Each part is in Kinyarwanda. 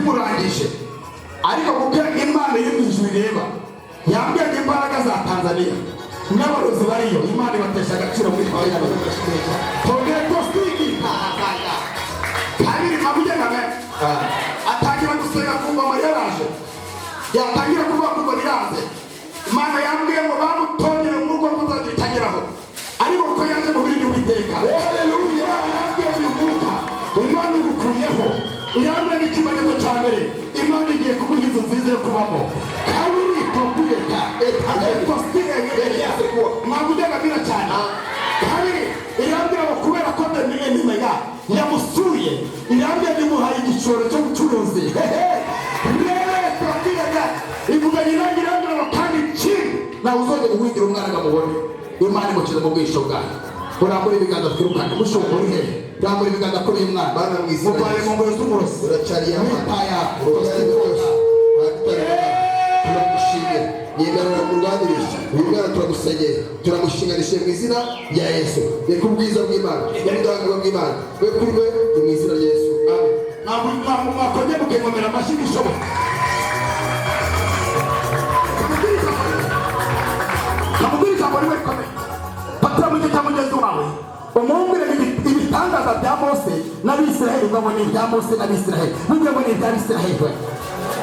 Bimurangije, ariko kuko Imana iri mu ijuru ireba, yambwiye ngo imbaraga za Tanzania n'abarozi bariyo, Imana ibatesha agaciro muri Kenya. Tongere tosigi kabiri nkabugename. Atangira gusenga, kumva Mariya araje, yatangira kuvuga, kumva biranze. Imana yambwiye ngo bamutongere mu rugo kuzagira itageraho, ariko kuko yaje mu bindi Uwiteka. Haleluya! Yambwiye uyu mwuka Imana igukuyeho. Irambwira n'ikimenyetso cya mbere, Imana igiye kuguha inzu nziza yo kubamo. Kabiri, topiyeta ntabwo ugenda cyane. Kabiri, irambwira ngo kubera ko nimega yamusuye, irambwira nimuhaye igishoro cy'ubucuruzi. Rero turabwiraga ivuganye nanjye, irambwira ngo kandi ikindi, nawe uzongera guhingira umwana ngo amubone. Imana imukize mu bwisho bwayo. Urambura ibiganza twirukane. Mushumba, uri hehe? Rambura ibiganza kuri uyu mwana. Bana, mu izina muvane mu ngoyi z'umurozi. Uracyari Mana. Witaya. Turagushimira, yemerera murwanirije uyu mwana. Turagusengera, turamushinganishije mu izina rya Yesu. Reka ubwiza bw'Imana n'ubudahangarwa bw'Imana we kuri we, ni mu izina rya Yesu, amen. Ntabwo mwakongera mukenkomera amashyi bishoboka. Kamubwira ijambo rimwe rikomeye. Fatira mu gihe cya mugenzi wawe, umwumvire ibitangaza bya Mose n'Abisiraheli, ngo ni ibya Mose n'Abisiraheli. Mubwire ngo ni iby'Abisiraheli we.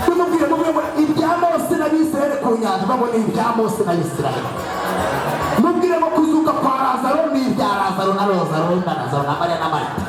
Mumubwire, mubwire ngo ibya Mose n'Abisiraheli ku nyanja, ngo ni ibya Mose n'Abisiraheli. Mubwire ngo kuzuka kwa Lazaro ni ibya Lazaro na Rozaro na Lazaro na Mariya na Marita.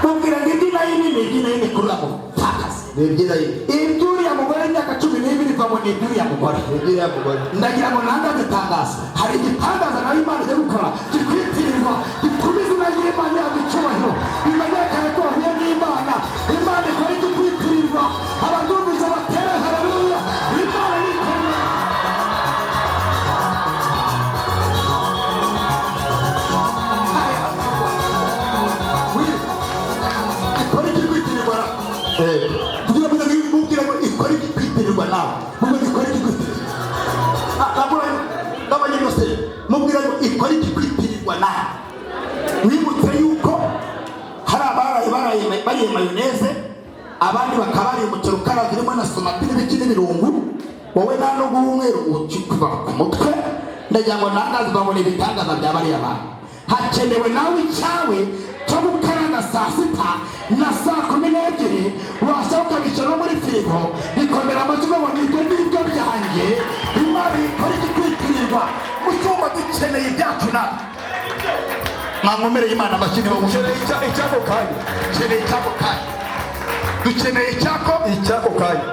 Mubwire ngo iby'inayini ni iby'inayini kuri uriya mupfakazi. Ni iby'inayini. Iby'uriya mugore w'imyaka 12 ngo ni iby'uriya mugore. Ni iby'uriya mugore. Ndagira ngo nangaze itangazo: hari igitangaza nawe Imana ijya gukora gikwitirirwa, gituma izina ry'Imana yaba icyubahiro, bimenyekane ko wahuye n'Imana. Imana ikora igikwitirirwa. Ababyumvise batere haleluya. Imana nikomeye. Ikora igikwitirirwa kugira ngo mubwire ngo ikora igikwitirirwa nawe. Mubwire ngo ikora igikwitirirwa. N'abanyamuse, mubwire ngo ikora igikwitirirwa nawe. Wibutse yuko hari abaraye baraye bariye mayoneze, abandi bakaba bariye umuceri ukaranze urimo na somati n'ibiki n'ibirungu, wowe nta n'ubwo w'umweru ukikuva ku mutwe. Ndagira ngo nangaze babona ibitangaza bya bariya bantu. Hakenewe nawe icyawe cyo gukaranga saa 6 na saa 12, washaka ukabishyira no muri firigo bikomera amajwi ngo nibyo ngibyo byanjye. Imana ikora igikwitirirwa mu cyumba. Dukeneye ibyacu natwe. Mwankomereye Imana amashyi niba Dukeneye icyako kanya. Dukeneye icyako kanya, dukeneye icyako. Icyako kanya.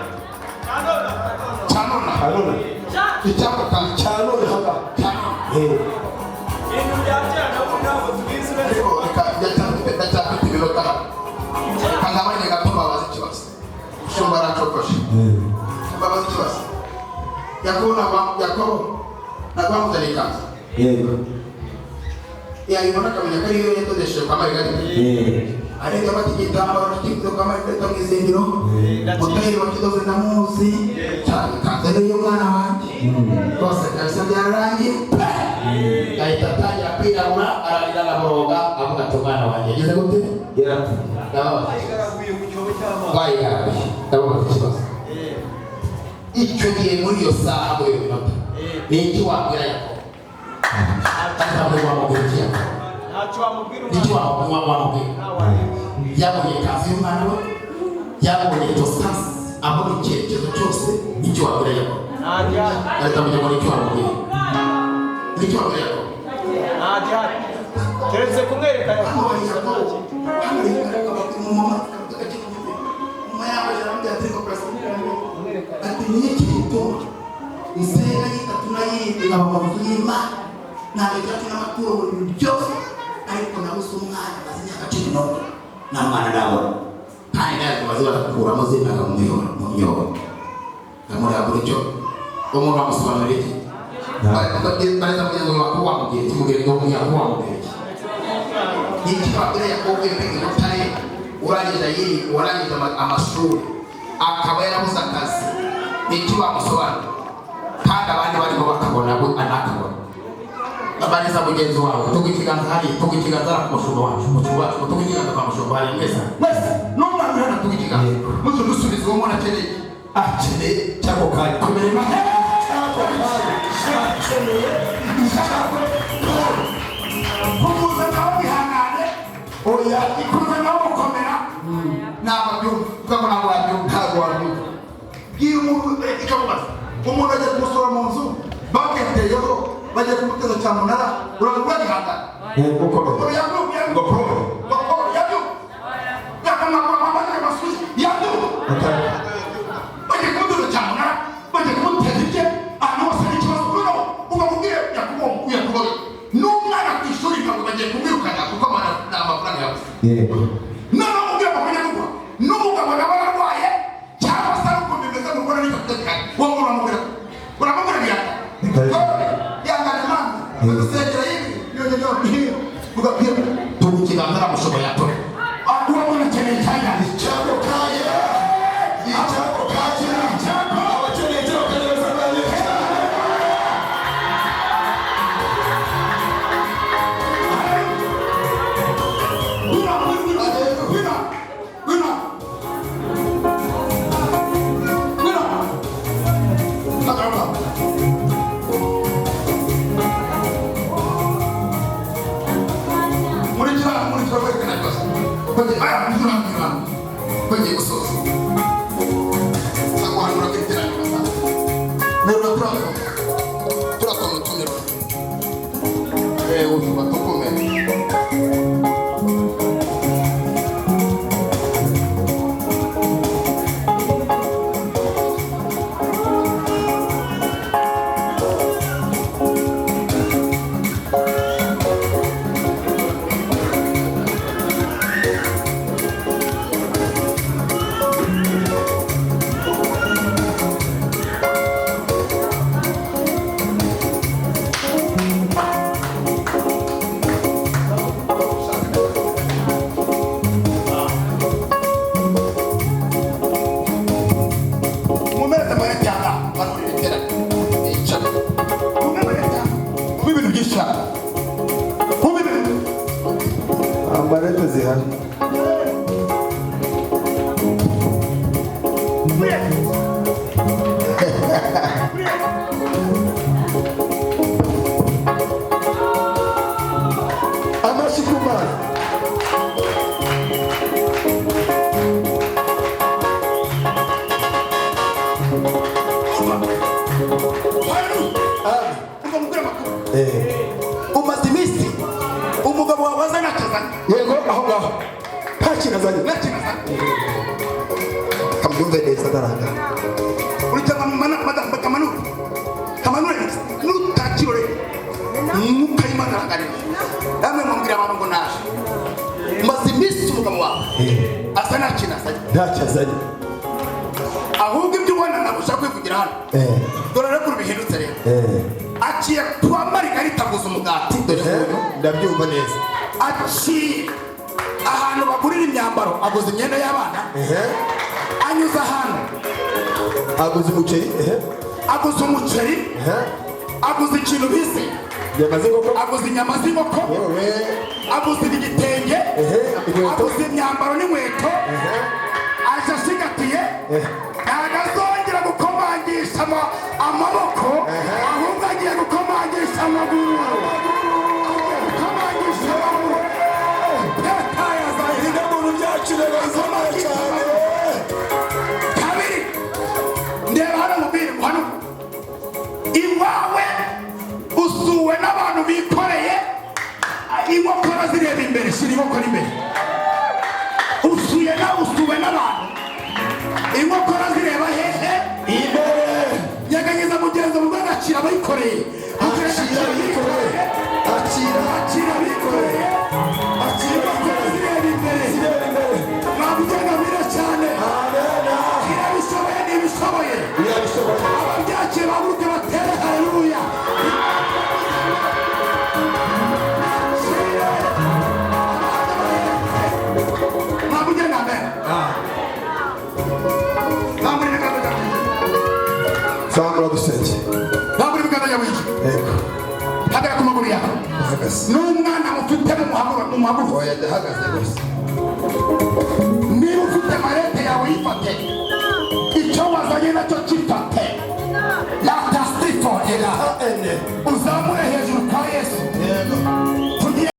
Cya nona. Cya none. Icyako kanya. Cya none hanga. Cya none. Ibintu bya kera nabo ntabwo tubizi uretse Ariko reka, ndacyafite iminota hano. Reka ngabanye gato mbabaze ikibazo. Mushumba aracokoshe. Mbabaze ikibazo. Yakobo ntabwo, Yakobo ntabwo bamuzaniye ikanzu? Yego. Yayibona akamenya ko ariyo yadodesheje kwa Marigarita. Ariko bati igitambaro cy'ibyo kwa Marigarita mu izindiro, mutayeri wakidoze ndamuzi cyane, ikanzu ariyo y'umwana wanjye rwose kabisa. Byararangiye pe! Ahita atangira kwirabura, ararira, araboroga, avuga ati: "Umwana wanjye yagize gute?" Yarapfuye. Ndababaza. Bayigaraguye mu cyobo cy'amazi. Bayigaraguye. Ndababaza ikibazo: icyo gihe, muri iyo saha, muri iyo minota, ni iki wabwira Yakobo? Ntabwo wamubwira iki Yakobo? Ntacyo wamubwira. Ni iki Umwana wamubwira? Yabonye ikanzu y'umwana we, yabonye tosansi, abona icyerekezo cyose. Icyo wabwira Yakobo? Nta gihari. Ahita amenya ngo ni icyo wamubwira, ni icyo wabwira Yakobo? Nta gihari keretse kumwereka Hano Yakobo. hari Yakobo, hano hari umumama. Mama yawe aramubwira ati: "Ariko perezida," ati, "ni iki gituma nsenga y'itatu n'ayindi, nkaba mu nzu y'Imana, ntabwo cyacu n'amaturo mu bintu byose, ariko nabuze umwana? Maze imyaka 11 nta mwana ndabona, kandi nawe ziba barakuramo zinaga mu myobo, mu myobo." Ndamureba gutyo, umuntu wamusobanurira iki? Bareza mugenzi wawe, wamubwira iki? Mubwira ngo Yakobo wamubwira iki? Iki wabwira Yakobo uvuye kwiga i Butare, urangije yiri, warangije amashuri, akaba yarabuze akazi? Iki wamusobanurira kandi abandi barimo bakabona, we anakabona? Bariza mugenzi wawe, tuga ikiganza hariya, tuga ikiganza hariya ku mushumba wacu, umushumba wacu, tuga ikiganza kwa mushumba hariya. Mwese mwese, n'umwana uri hano, tuga ikiganza. Muze dusubire. Uwo muntu akeneye, Akeneye cyako kanya. Komera Imana. Cyako kanya. Akeneye cyako kanya. Kuvuza nawe wihangane. Oya. Ikuza nawe gukomera, ntabwo abyumva. Kuko ntabwo wabyumva. Ntabwo wabyumva. Bwira umuntu, ikamubaza umuntu agiye kumusura mu nzu, baketeyeho, bagiye kumuteza cyamunara, uravuga gihangana. Gukomera. Yabyumva. Ngo pole. Ngo yabyumva, yakamagura amasuzi, yabyumva. Bagiye kumuteza cyamunara, bagiye kumuteza ibye ahantu hose n'ikibazo. Noneho ukamubwira Yakubo, Yakubo n'umwana ku ishuri ntabwo bagiye kumwirukana kuko nta mafaranga yabuze. Noneho umubwira ngo kujya gukora n'umugabo nawe ararwaye, cyangwa se ari uko bimeze mu gukora n'icyo kutegeka, wowe uramubwira, uramubwira biyanga yangana Imana gusengera yibi yo yo ugabwira tubu ikiganza aramushoboye atore. Uwo muntu akeneye cyane. Icyako kanya, icyako kanya. Abakeneye icyako kanya bazabaye cyane. Wina, wina, wina, wina, wina, wina. Murikira, murikira, murikira rwose. Bagiye, aya, murikira, murikira. Bagiye gusoza. Nzaguhanura ko iteraniro bazaza. Nerura turakoma. Turakoma utumirwa. Utuma tukomeye. Mumeze mwene cyane hano muri iterane yicara mumeze cyane mu ibintu byinshi cyane mu ibintu. Amarete zihari. Amashyi ku Mana. Haleluya! Umva mubwire amakuru. Umaze iminsi umugabo wawe aza nakazanye. Yego, aho ngaho nta kintu azanye. Nakazanye. Kabyumve neza, ndaranga. Urutanga kamanura, kamanura nutakirore mwuka y'Imana arangarira namwe mubwira abantu ngo naje. Umaze iminsi umugabo wawe asa nta kintu azanye. Ntacyo azanye. Ahubwo ibyo ubona ntabwo ushaka kwivugira hano. Dore rero ukuntu bihindutse rero. Aciye kwa Marigarita aguza umugati, dore nguyu. Ndabyumva neza. Aciye ahantu bagurira imyambaro, aguza imyenda y'abana. Anyuze ahantu Aguze umuceri. Aguza umuceri. Aguza ikintu bise Inyama z'inkoko. Aguza inyama z'inkoko. Yewe. Aguza igitenge. Inkweto. Aguza imyambaro n'inkweto. Aje ashigatiye, ntabwo azongera gukomangisha amaboko, ahubwo agiye gukomangisha amaguru, agiye gukomangisha amaguru. Petaye Bimwe mu bintu byacu birazamara cyane. Kabiri, ndeba hano mubiri hano, iwawe usuwe n'abantu bikoreye inkokora zireba imbere. Shyira inkokora imbere. Usuye na usuwe n'abantu inkokora zireba hehe? Imbere. Nyeganyeza mugenzi mu rwego, akira abayikoreye. Akira abikoreye, akira. Akira abikoreye. Akira. Inkokora zireba imbere. Zireba imbere. Mwabugengamire cyane. Amen. Irabishoboye, n'ibishoboye. Irabishoboye. Ababyakira bahaguruke batere haleluya. Mwabugenda amen. Mwambure ibiganza bya buri. Zamura dusenge. Mwambure ibiganza bya buri. Yego. Hagarara ku maguru yawe. Ndahagaze. N'umwana mufite mumuhaguruke. Oya, ndahagaze rwose. Niba ufite marete yawe yifate. Tega. N. Uzamure.